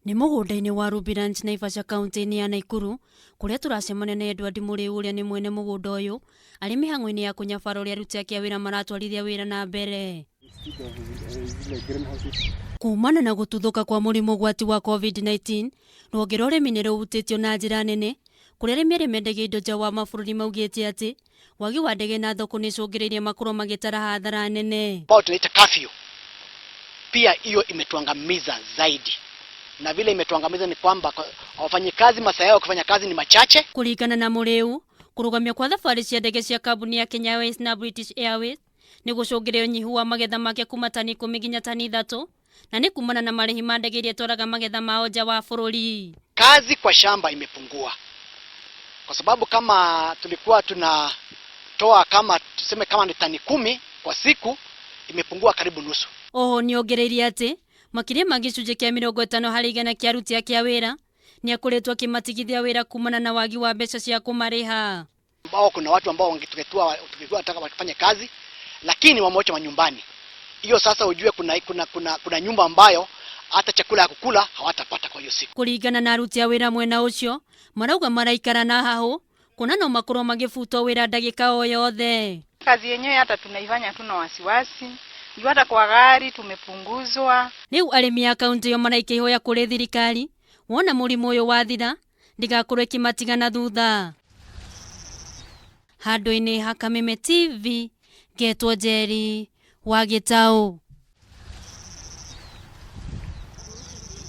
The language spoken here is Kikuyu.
Nĩ mũgũnda-inĩ wa Ruby Ranch, Naivasha, kaunti-inĩ ya Naikuru, kũrĩa tũracemania na Edward Mũrĩu ũrĩa nĩ mwene mũgũnda ũyũ, arĩ mĩhang'o-inĩ ya kũnyabara ũrĩa aruti ake a wĩra maratwarithia wĩra na mbere. Kumana na gũtuthũka kwa mũrimũ ũgwati wa COVID-19, rũhonge rwa ũrĩmi nĩ rũhutĩtio na njĩra nene, kũrĩa arĩmi arĩa mendagia indo nja wa mabũrũri maugĩte atĩ wagi wa ndege na thoko nĩ icũngĩrĩirie makorwo magĩtara hathara nene. Ambao tunaita curfew, pia hiyo imetuangamiza zaidi, na vile imetuangamiza ni kwamba wafanyikazi masaa yao kufanya kazi ni machache. Kũringana na Mũrĩu, kũrũgamio kwa thabarĩ cia ndege cia kambuni ya Kenya Airways na British Airways nĩ gũcũngĩrĩria ũnyihu wa magetha make kuma tani 10 nginya tani 3, na nĩ kumana na marĩhi ma ndege iria itwaraga magetha mao nja wa bũrũri. Kazi kwa shamba imepungua kwa sababu kama tulikuwa tunatoa, kama tuseme kama ni tani 10 kwa siku, imepungua karibu nusu. Oho nĩongereirie atĩ makĩria ma gĩcunjĩ kĩa 50% kĩa aruti ake a wĩra nĩ akoretwo akĩmatigithia wĩra kumana na wagi wa mbeca cia kũmarĩha. Ambao kuna watu ambao tungekuwa tunataka wafanye kazi lakini wamewacha manyumbani. Hiyo sasa ujue kuna nyumba ambayo hata chakula ya kukula hawatapata kwa hiyo siku. Kũringana na aruti a wĩra mwena ũcio, marauga maraikara na hahũ kuona no makorwo magĩbutwo wĩra ndagĩka o yothe. Kazi yenyewe hata tunaifanya tuna wasiwasi juu hata kwa gari tumepunguzwa. Rĩu arĩmi a kaunti ĩyo maraikia ihoya kũrĩ thirikari wona mũrimũ ũyũ wathira ndĩgakorwo ĩkĩmatiga na thutha. Handũ-inĩ ha Kameme TV, ngetwo Njeri wa Gĩtaũ.